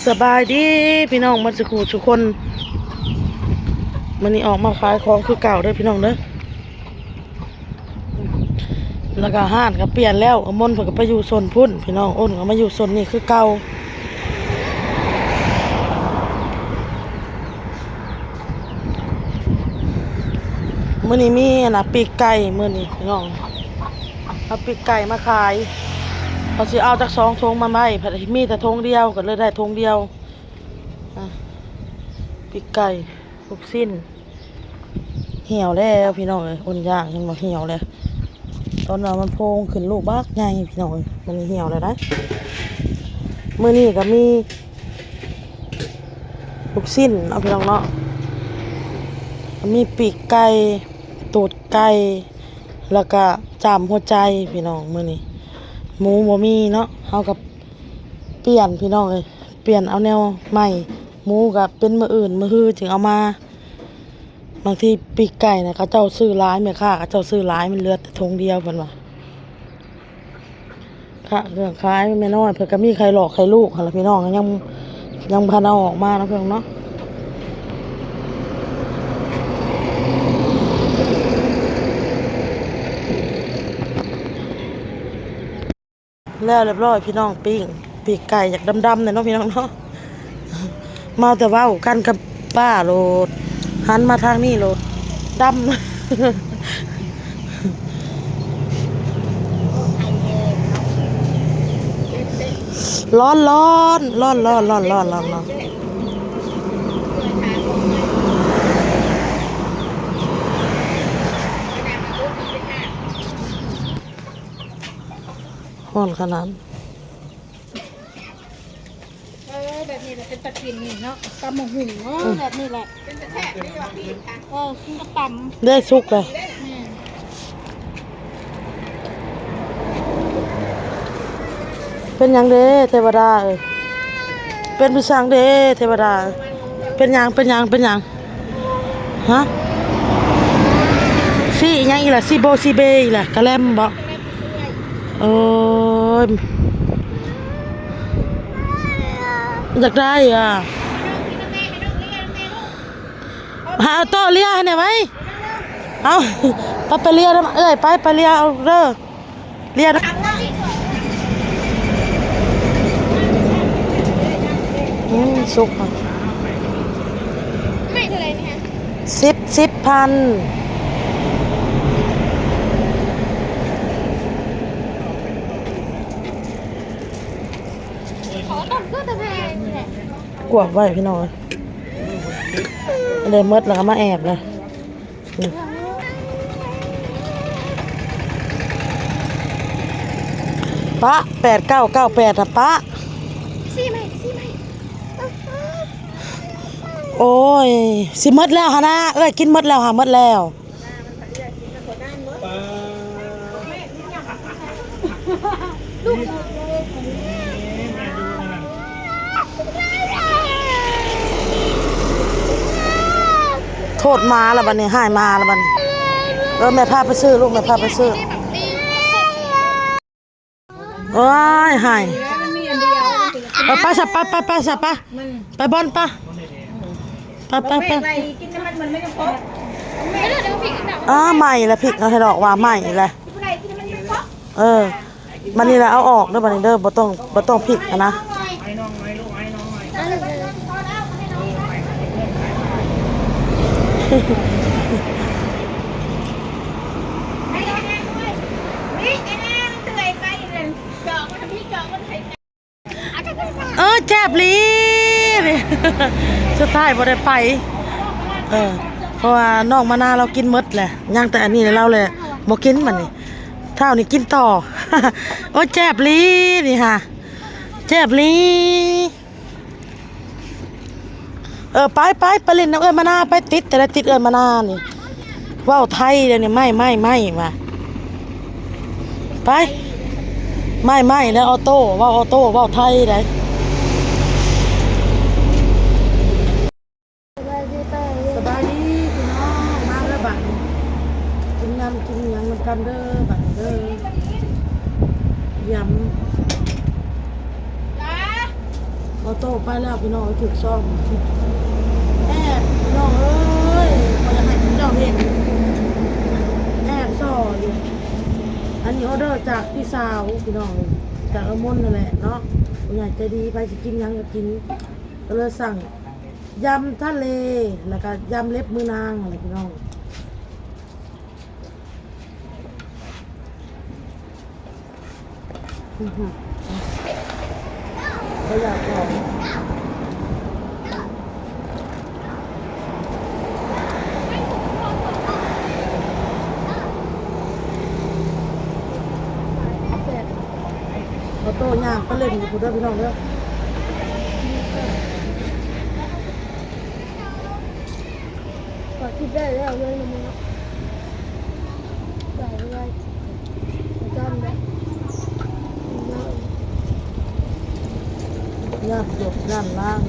ສະບາຍດີພີ່ນ້ອງໝົດສູ່ຄູ່ສູ່ຄົນ. ມື້ນີ້ອອກມາຂາຍຂອງຄືເກົ່າເດີພີ່ນ້ອງເດີ. ແລ້ວກໍຮ້ານກໍປ່ຽນແລ້ວ, ອາມົນເພິ່ນກໍໄປຢູ່ໂຊນພຸ້ນພີ່ນ້ອງ, ໂອນກໍມາຢູ່ໂຊນນີ້ຄືເກົ່າ. ມື້ນີ້ມີອັນນ່າ ປີກໄກ່ມື້ນີ້ພີ່ນ້ອງ, ເອົາປີກໄກ່ມາຂາຍ. ເຂົາຊິເອົາຈັກສອງຖົງມາໄວ້ ພັດມີແຕ່ຖົງດຽວ ກໍເລີຍໄດ້ຖົງດຽວ. ອ່ະ ປີກໄກ່ ລູກຊີ້ນ ຫ່ຽວແລ້ວພີ່ນ້ອງເອີຍ, ອົນຢ່າງເຫັນບໍ່ ຫ່ຽວແລ້ວ. ຕອນນັ້ນມັນໂພງຂຶ້ນລູກບັກໃຫຍ່ພີ່ນ້ອງເອີຍ, ມັນຫ່ຽວແລ້ວໄດ໋. ມື້ນີ້ກໍມີລູກຊີ້ນເນາະພີ່ນ້ອງເນາະ, ມີປີກໄກ່ ຕູດໄກ່ ແລ້ວກໍຈ້າມຫົວໃຈພີ່ນ້ອງ. ມື້ນີ້ໝູບໍ່ມີເນາະ, ເຮົາກໍປ່ຽນພີ່ນ້ອງເອີຍ, ປ່ຽນເອົາແນວໃໝ່. ໝູກໍເປັນມື້ອື່ນມື້ຮືຈຶ່ງເອົາມາ. ບາງທີປີກໄກ່ນະ ເຂົາເຈົ້າຊື້ຫຼາຍ, ແມ່ຄ້າເຂົາເຈົ້າຊື້ຫຼາຍ ມັນເຫຼືອແຕ່ຖົງດຽວເພິ່ນວ່າ. ຄ່າເຄື່ອງຂາຍແມ່ນ້ອຍເພິ່ນກໍມີໄຂ່ຫຼອກໄຂ່ລູກຫັ້ນລະພີ່ນ້ອງ, ຍັງ ຍັງບໍ່ທັນເອົາອອກມາເນາະພີ່ນ້ອງເນາະ. ແລ້ວລຽບຮ້ອຍພີ່ນ້ອງ, ປີ້ງ ປີກໄກ່ຢາກດຳໆແດ່ເນາະພີ່ນ້ອງເນາະ. ເມົາແຕ່ເວົ້າກັນກັບປ້າໂລດ, ຫັນມາທາງນີ້ໂລດ ດຳ. ຮ້ອນໆ ຮ້ອນໆ ຮ້ອນໆ ຮ້ອນໆ ຮ້ອນ. ຮ້ອນຂະໜາດ. ເອີ ແບບນີ້ແຫຼະເປັນຕາກິນນີ້ເນາະ, ຕຳບັກຫຸ່ງເນາະ. ອືມ ແບບນີ້ແຫຼະ ເອີ ກິນກັບຕຳ ເດ້. ສຸກເລີຍ. ແມ່ນ. ເປັນຫຍັງເດ້ເທວະດາເອີຍ? ເປັນຜູ້ຊ່າງເດ້ເທວະດາເອີຍ? ເປັນຫຍັງ ເປັນຫຍັງ ເປັນຫຍັງ? ຮະ? ສີຫຍັງອີກລະ? ສີໂບ ສີເບອີກລະ? ກະແລັມບໍ? ໂອ້ຍ ຢາກໄດ້ອະ. ຫາເອົາໂຕເລຍໃຫ້ແດ່ໄວ. ເອົາ ໄປ ໄປເລຍນຳເອື້ອຍ ໄປ ໄປເລຍເອົາເດີ. ລຽນ ອືມ ສຸກ ໄມ້ເທົ່າໃດນີ້? ສິບ ສິບພັນ. ຂໍຕ້ອງເກີດແຕ່ແພງນີ້ແຫຼະ ກວບໄວ້ພີ່ນ້ອງເອີຍ. ໄດ້ໝົດແລ້ວກໍມາແອບເລີຍ. ປະ ແປດເກົ້າເກົ້າແປດ ນະ ປະ. ໂອ້ຍ ຊິໝົດແລ້ວຫັ້ນນະ ເອື້ອຍ ກິນໝົດແລ້ວຫາ ໝົດແລ້ວ. ໂທດໝາລະບັດນີ້ ຮ້າຍໝາລະບັດນີ້. ເອີ ແມ່ພາໄປຊື້ລູກ ແມ່ພາໄປຊື້. ໂອ້ຍ ຮ້າຍ. ເອີ ໄປຊະ ໄປ ໄປ ໄປຊະ ໄປ ໄປບ່ອນ ໄປ ໄປ ໄປ ໄປ. ອ້າ ໄໝ້ລະ ພິກເອົາໃຫ້ດອກວ່າໄໝ້ລະ. ເອີ ບັດນີ້ລະເອົາອອກເດີ ບັດນີ້ເດີ ບໍ່ຕ້ອງ ບໍ່ຕ້ອງພິກຫັ້ນນະ. ເອີ ແຈບລີ້ ສຸດທ້າຍບໍ່ໄດ້ໄປ. ເອີ ເພາະວ່ານ້ອງມານາລາວກິນໝົດແຫຼະ ຍັງແຕ່ອັນນີ້ລາວແຫຼະບໍ່ກິນບັດນີ້. ທ້າວນີ້ກິນຕໍ່. ໂອ້ຍ ແຈບລີ້ນີ້ຫາ ແຈບລີ້. ເອີ ໄປ ໄປ ໄປຫຼິ້ນນຳເອື້ອຍມານາ ໄປ ຕິດແຕ່ລະຕິດເອື້ອຍມານານີ້. ເວົ້າໄທດຽວນີ້ ໄໝ້ ໄໝ້ ໄໝ້ ວ່າ ໄປ ໄໝ້ ໄໝ້ ແລ້ວ ອໍໂຕ້ ເວົ້າ ອໍໂຕ້ ເວົ້າໄທໄດ໋. ສະບາຍດີພີ່ນ້ອງ ມາເດີບັດນີ້ ກິນນ້ຳກິນຫຍັງນຳກັນເດີບັດນີ້ເດີ. ຢຳ ຈ້າ ອອໂຕ້ໄປແລ້ວພີ່ນ້ອງເອີຍ ຖືກຊອກ. ແອບ ພີ່ນ້ອງເອີຍ ບໍ່ຢາກໃຫ້ເຂົາເຈົ້າເຫັນ ແອບສໍ້ຢູ່. ອັນນີ້ອອເດີຈາກພີ່ສາວພີ່ນ້ອງ ຈາກເອື້ອຍມົນນັ້ນແຫຼະເນາະ. ຜູ້ໃຫຍ່ໃຈດີ ໃຜຊິກິນຫຍັງກໍກິນ ກໍເລີຍສັ່ງ ຍຳທະເລ ແລ້ວກະຍຳເລັບມືນາງຫັ້ນແຫຼະພີ່ນ້ອງ. ອືຫື ບໍ່ຢາກອອກ. ອອໂຕ້ຍ່າງໄປຫຼິ້ນຢູ່ພຸ້ນເດີພີ່ນ້ອງເດີ. ກໍຄິດໄດ້ແລ້ວເລີຍນະ ໄດ້ເລີຍ ຈຳໄດ້ ຍາມຈົບ ຍາມລ້າງ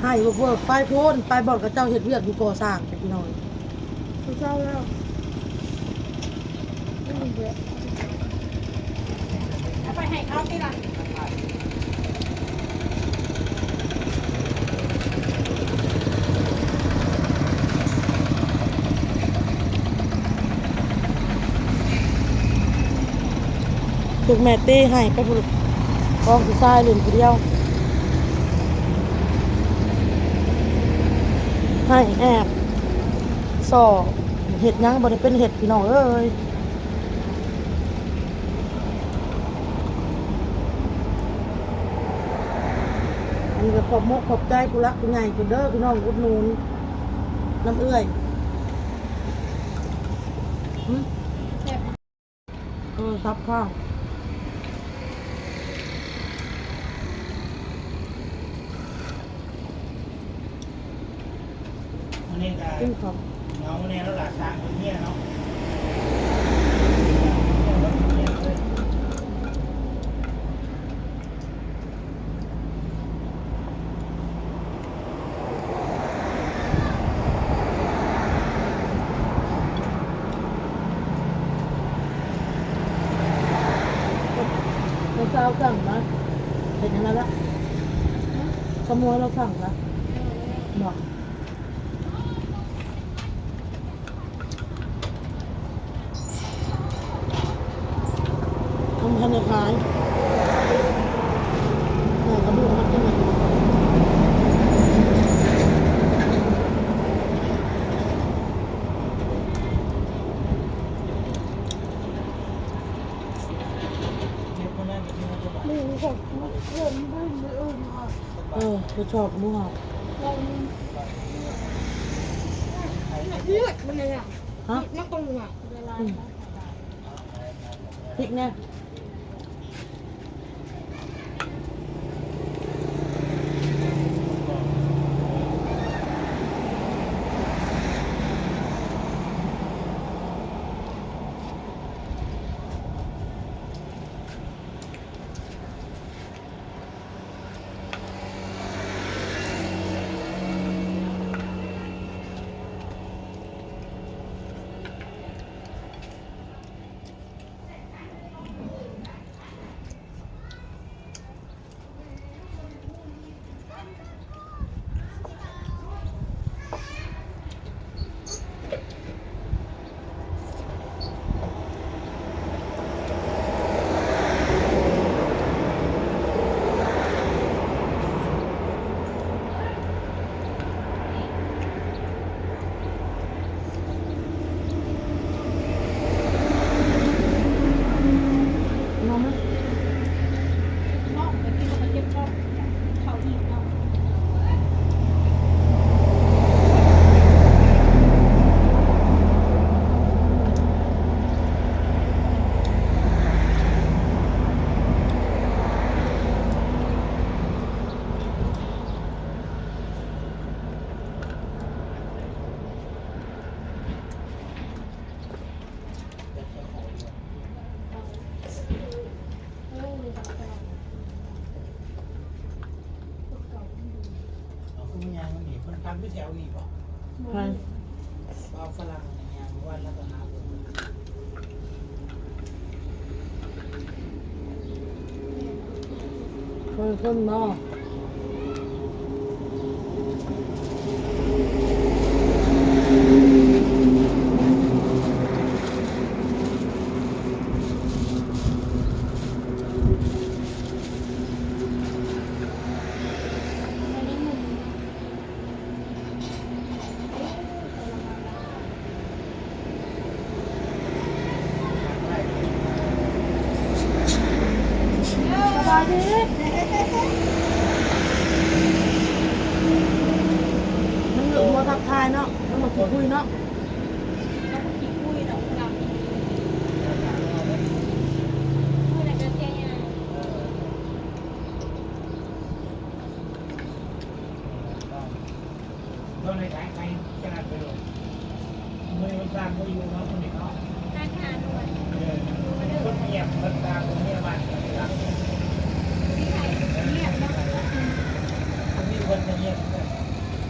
ໃຫ້ເວີກໆ ໄປພຸ້ນ ໄປບ່ອນເຂົາເຈົ້າເຮັດວຽກຢູ່ກໍ່ສ້າງ ພີ່ນ້ອງ. ເຂົາເຈົ້າແລ້ວ ເອົາໄປໃຫ້ເຂົາຕິລະ. ຖືກແມ່ຕີໃຫ້ໄປພຸ້ນ ກອງຜູ້ຊາຍຫຼິ້ນຜູ້ດຽວ ໃຫ້ແອບ ຊໍ ເຮັດຫຍັງບໍ່ໄດ້ເປັນເຮັດພີ່ນ້ອງເອີຍ. ອັນນີ້ກໍຂອບມົກຂອບໃຈຜູ້ຫຼັກຜູ້ໃຫຍ່ເພິ່ນເດີພີ່ນ້ອງ ອຸດໜູນນຳເອື້ອຍ. ຫຶ ໂທລະສັບຄ້າງ. ມື້ນີ້ກໍ ກິນເຂົ້າ ເຫງົາແດ່ແລ້ວຫຼ້າ ສ້າງເປັນເມຍເນາະ. ເຈົ້າສາວສັ່ງມາ ເປັນຫຍັງລະ? ຂະໂມຍລາວສັ່ງລະ ເອີ ເນາະ. ມັນບໍ່ທັນໄດ້ຂາຍ ເອີ ກະດູກມັນຈັ່ງນັ້ນ. ເອີ ໄປຊອກໝູເຮົາ ເລືອດມັນນະ ຮະ? ມັນກໍເຫຼືອ ອືມ ພິກແນ່. ເອົາຄືຍັງນີ້ ເພິ່ນພັກຢູ່ແຖວນີ້ບໍ່? ໃຜ? ວ່າຝຣັ່ງນີ້ຍ່າງວັນແລ້ວກໍຫາເບິ່ງ. ເອີ ຄົນເນາະ. ສະບາຍດີ ມັນຢູ່ຫົວທັກທາຍເນາະ ມັນບໍ່ຂີ້ຄຸຍເນາະ ມັນບໍ່ຂີ້ຄຸຍດອກ ສະບາຍດີ ເມື່ອໃດກໍແກ່ຍາ.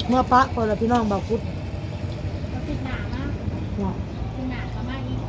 ເມືອປະກ່ອນລະພີ່ນ້ອງ ບ່າວກຸດ ອາທິດໜ້າມາເນາະ ອາທິດໜ້າກໍມາອີກ.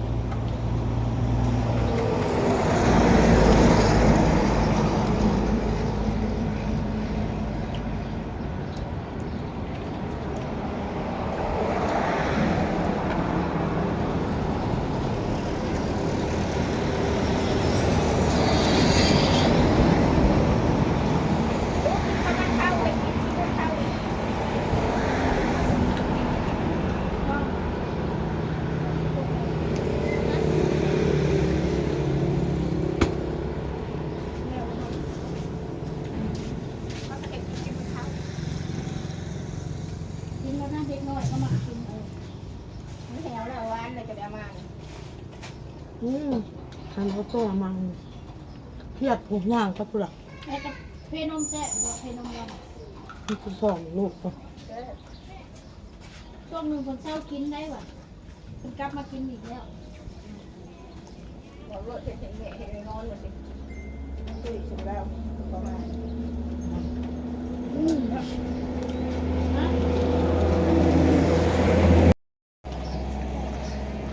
ກິນແລ້ວນະ ເດັກນ້ອຍກໍມັກກິນ ເອີ ມັນແຫ້ວແລ້ວ ຫວານແລ້ວຈະໄດ້ເອົາມານີ້ ອືມ ອັນເຂົາຕົ້ມມັນ ຄຽດຜູ້ຍ່າງໄປພຸ້ນລະ ແລ້ວກໍເພນົມແຊບບໍ່ ເພນົມລາວ ມີຜູ້ສອງລູກ ແຊບ ຊ່ວງໜຶ່ງເພິ່ນເຊົາກິນໄດ້ຫວາ ເພິ່ນກັບມາກິນອີກແລ້ວ ບອກໂລດ ເຮັດໃຫ້ແມ່ເຮັດໃຫ້ນອນວ່າຊີ້ ມັນຄືສຸດແລ້ວ ປະມານ ອືມ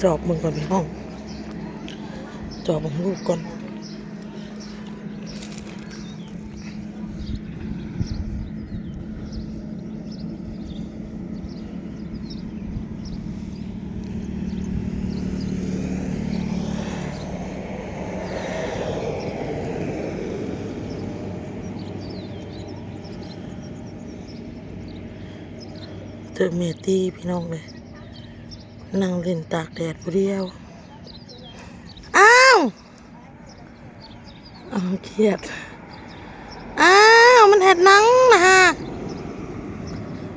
ຈອບເບິ່ງກ່ອນພີ່ນ້ອງ ຈອບເບິ່ງລູກກ່ອນ. ເຈີແມ່ຕີພີ່ນ້ອງເອີຍ ນັ່ງຫຼິ້ນຕາກແດດຜູ້ດຽວ. ອ້າວ! ອ້າວ ຄຽດ. ອ້າວ ມັນເຮັດຫຍັງນະຮະ?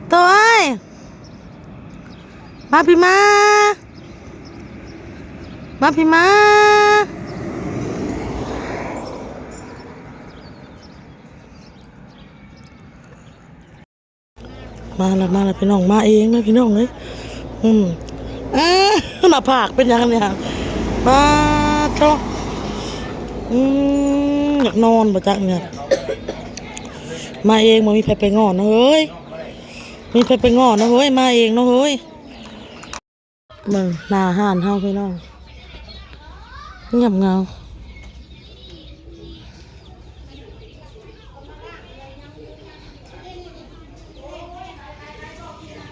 ໂຕເອີຍ ມາພີ້ມາ ມາພີ້ມາ. ມາລະ ມາລະ ພີ່ນ້ອງ ມາເອງເດີພີ່ນ້ອງເອີຍ. ອືມ ເອີ ໜ້າຜາກເປັນຫຍັງອັນນີ້ຫະ? ປາດໂທ້ ອືມ ຢາກນອນບໍ່ຈັກນີ້ ມາເອງ ບໍ່ມີໃຜໄປງອນເນາະເຮີ້ຍ ມີໃຜໄປງອນເນາະເຮີ້ຍ ມາເອງເນາະເຮີ້ຍ. ເບິ່ງໜ້າຮ້ານເຮົາພີ່ນ້ອງ ງຽບເຫງົາ.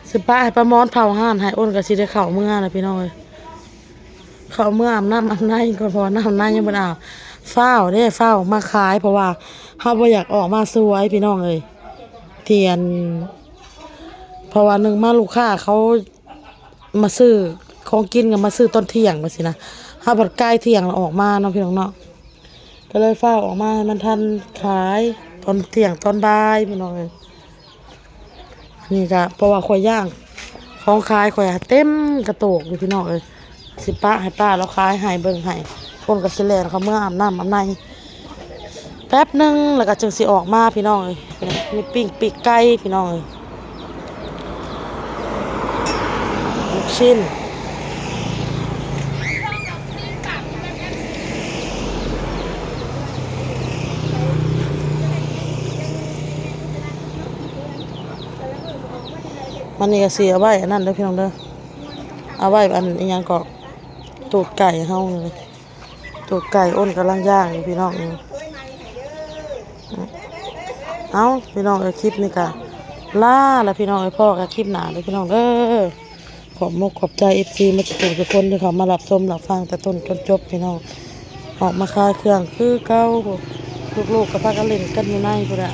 ຊິປະໃຫ້ປ້າມອນເຝົ້າຮ້ານໃຫ້ ໂອນກໍຊິໄດ້ເຂົ້າເມືອລະພີ່ນ້ອງເອີຍ ເຂົ້າເມືອອາບນ້ຳອາບໃນກ່ອນ ເພາະວ່ານ້ຳໃນຍັງບໍ່ໄດ້ອາບ. ຟ້າວເດ້ ຟ້າວມາຂາຍ ເພາະວ່າເຮົາບໍ່ຢາກອອກມາສວຍພີ່ນ້ອງເອີຍ ທີ່ອັນ ເພາະວ່າໜຶ່ງມາລູກຄ້າເຂົາ ມາຊື້ຂອງກິນກໍມາຊື້ຕອນທ່ຽງວ່າຊີ້ນະ ເຮົາບັດໃກ້ທ່ຽງລະອອກມາເນາະພີ່ນ້ອງເນາະ ກໍເລີຍຟ້າວອອກມາໃຫ້ມັນທັນຂາຍຕອນທ່ຽງຕອນບ່າຍພີ່ນ້ອງເອີຍ. ນີ້ກະເພາະວ່າຂ້ອຍຍ່າງ ຂອງຂາຍຂ້ອຍເຕັມກະໂຕກຢູ່ພີ່ນ້ອງເອີຍ. ຊິປະໃຫ້ປ້າລາວຂາຍໃຫ້ເບິ່ງໃຫ້ ຄົນກໍຊິແລ່ນເຂົ້າເມືອອາບນ້ຳອາບໃນ ແປັບໜຶ່ງແລ້ວກໍຈຶ່ງຊິອອກມາພີ່ນ້ອງເອີຍ. ມີປີ້ງປີກໄກ່ພີ່ນ້ອງເອີຍ ລູກຊິ້ນ. ມັນນີ້ກໍຊິເອົາໄວ້ອັນນັ້ນເດີພີ່ນ້ອງເດີ ເອົາໄວ້ອັນອີ່ຫຍັງເກາະ ໂຕດໄກ່ເຮົານີ້ ໂຕດໄກ່ ໂອນກຳລັງຍ່າງຢູ່ພີ່ນ້ອງ ອືມ ອືມ ເອົ້າ ພີ່ນ້ອງເອີຍ ຄລິບນີ້ກະລາລະພີ່ນ້ອງເອີຍ ພໍ້ກັນຄລິບໜ້າເດີພີ່ນ້ອງເດີ. ຂອບມຸກຂອບໃຈເອັຟຊີໝົດທຸກຄົນທີ່ເຂົ້າມາຮັບຊົມຮັບຟັງແຕ່ຕົ້ນຈົນຈົບພີ່ນ້ອງ. ອອກມາຂາຍເຄື່ອງຄືເກົ່າ ລູກໆກໍພາກັນຫຼິ້ນກັນຢູ່ໃນພຸ້ນລະ.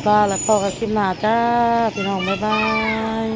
ລາລະ ພໍ້ກັນຄລິບໜ້າຈ້າພີ່ນ້ອງ ບາຍບາຍ.